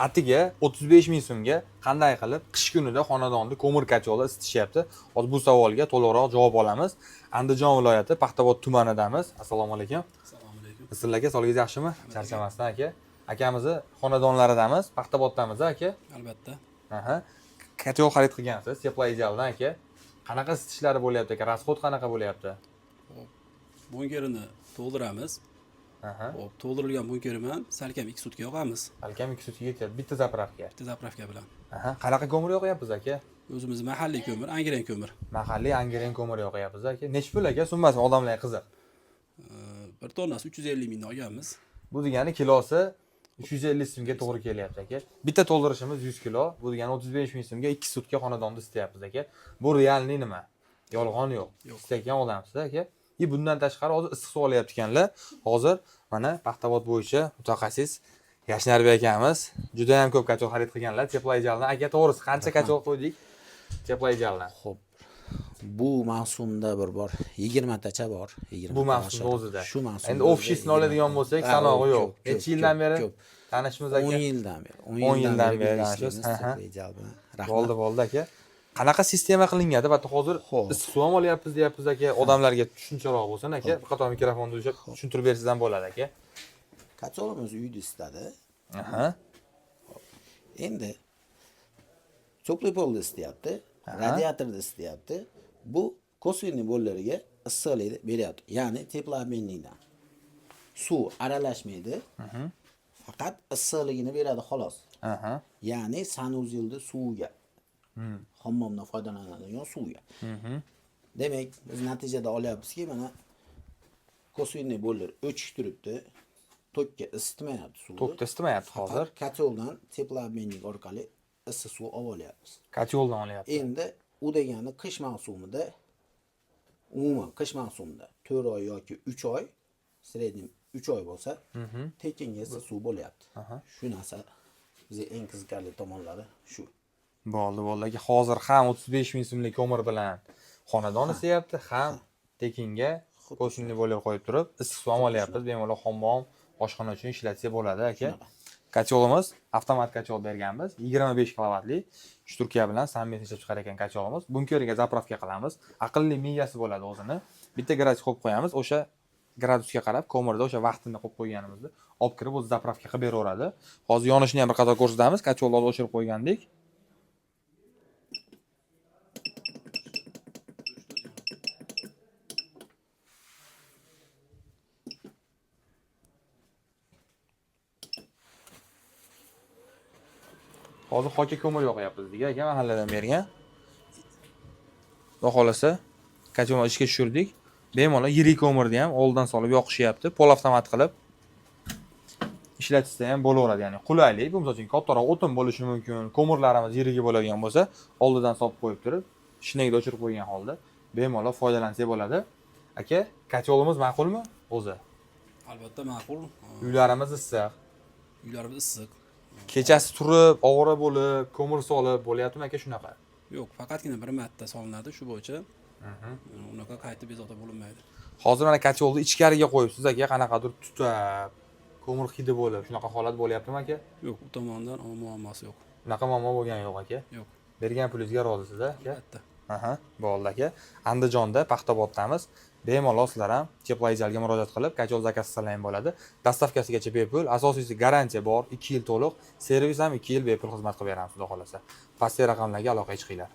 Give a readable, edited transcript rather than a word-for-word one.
Atiga 35 ming so'mga qanday qilib qish kunida xonadonni ko'mir kacholda isitishyapti? Hozir bu savolga to'liqroq javob olamiz. Andijon viloyati Paxtaobod tumanidamiz. Assalomu alaykum. Assalomu alaykum. Bismillah aka, sog'ligingiz yaxshimi? Charchamasdan aka. Akamizni xonadonlaridamiz, Paxtaoboddamiz aka. Albatta. Aha. Kachol xarid qilgansiz, Teploidealdan aka. Qanaqa isitishlari bo'lyapti aka? Расход qanaqa bo'lyapti? Xo'p, bunkerini to'ldiramiz. Aha. Xo'p, to'ldirilgan bunker bilan salkam 2 sutka yoqamiz. Salkam 2 sutkaga yetadi bitta заправка. Bitta заправка bilan. Aha. Qanaqa ko'mir yoqyapmiz aka? O'zimiz mahalliy ko'mir, angren ko'mir. Mahalliy angren ko'mir yoqyapmiz aka. Nechi pul aka? Summasi odamlarga qiziq. Bir tonnasi 350 mingdan olganmiz. Bu degani kilosi 350 so'mga to'g'ri kelyapti aka. Bitta to'ldirishimiz 100 kilo. Bu degani 35 ming so'mga 2 sutka xonadonda isityapmiz aka. Bu реальный nima? Yolg'on yo'q. Yo'q. Isitayotgan odamsiz aka. И bundan tashqari hozir issiq suv olyapti ekanlar. Hozir mana Paxtaobod bo'yicha mutaxassis Yashnarbek akamiz juda ham ko'p kachol xarid qilganlar Teploidealdan. Aka, to'g'risi qancha kachol qo'ydik Teploidealdan? Xo'p. Bu mavsumda bir bor 20 tacha bor. 20 Bu mavsumda o'zida. Shu mavsumda. Endi ofisni oladigan bo'lsak, sanog'i yo'q. Necha yildan beri tanishmiz aka? 10 yildan beri. 10 yildan beri birga tanishmiz. ishlaymiz Aha. Teploideal bilan. Rahmat. Bo'ldi, bo'ldi aka. Qanaqa sistema qilingandi? Va hozir Xo'p. issiq suv ham olyapmiz deyapmiz aka. Odamlarga tushuncharoq bo'lsin aka. Bir qator mikrofonni ushlab tushuntirib bersangiz ham bo'ladi aka. Kacholimiz uyda isitadi. Aha. Endi теплый polda isityapti, radiatorda isityapti. Bu косвенный boyleriga issiqlikni beryapti. Ya'ni теплообменник dan. Suv aralashmaydi. Faqat issiqligini beradi xolos. Aha. Ya'ni санузел da suviga. Hammomdan foydalanadigan suvga. Demak, biz natijada olyapmizki, mana косвенный boyler o'chib turibdi. Tokka isitmayapti suvni. Tokda isitmayapti hozir. Faqat koteldan теплообменник orqali issiq suv olib olyapmiz. Koteldan olyapti. Endi u degani qish mavsumida, umuman qish mavsumida 4 oy yoki 3 oy, среднем 3 oy bo'lsa, tekinga issiq suv bo'lyapti. Shu narsa bizga eng qiziqarli tomonlari shu. Bo'ldi, bo'ldi aka. Hozir ham 35 ming so'mlik ko'mir bilan xonadon isityapti, ham tekinga косвенный boyler qo'yib turib, issiq suv ham olyapmiz. Bemalol hammom, oshxona uchun ishlatsa bo'ladi aka. Kacholimiz avtomat kachol berganmiz. 25 kilovatli Turkiya bilan совместно ishlab chiqargan kacholimiz. Bunkeriga заправка qilamiz. Aqlli miyasi bo'ladi o'zini. Bitta gradus qo'yib qo'yamiz. O'sha gradusga qarab ko'mirda o'sha vaqtini qo'yib qo'yganimizni olib kirib o'zi заправка qilib beraveradi. Hozir yonishini ham bir qator ko'rsatamiz. Kacholni hozir o'chirib qo'ygandik. Hozir xoka ko'mir yoqyapmiz degan aka mahalladan bergan. Xudo xohlasa, kacholni ishga tushirdik. Bemalol yirik ko'mirni ham oldidan solib yoqishyapti. Pol avtomat qilib ishlatishsa ham bo'laveradi, ya'ni qulaylik. Bu misol uchun kattaroq o'tin bo'lishi mumkin, ko'mirlarimiz yirigi bo'ladigan bo'lsa, oldidan solib qo'yib turib, shinagida o'chirib qo'ygan holda bemalol foydalansak bo'ladi. Aka, kacholimiz ma'qulmi o'zi? Albatta ma'qul. Uylarimiz issiq. Uylarimiz issiq. Kechasi turib, ovora bo'lib, ko'mir solib bo'lyaptimi aka shunaqa? Yo'q, faqatgina bir marta solinadi shu bo'yicha. Unaqa qaytib bezovta bo'linmaydi. Hozir mana kacholni ichkariga qo'yibsiz aka, qanaqadir tutab, ko'mir hidi bo'lib, shunaqa holat bo'lyaptimi aka? Yo'q, u tomondan muammosi yo'q. Unaqa muammo bo'lgani yo'q aka. Yo'q, Bergan pulingizga rozisiz aka? albatta. Aha, bo'ldi aka. Andijonda Paxtaoboddamiz. Bemalol sizlar ham Teploidealga murojaat qilib, kachol заказ qilsalar ham bo'ladi. Доставка sigacha bepul, asosiysi garantiya bor, 2 yil to'liq, servis ham 2 yil bepul xizmat qilib beramiz, xudo xohlasa. Pastdagi raqamlarga aloqaga chiqinglar.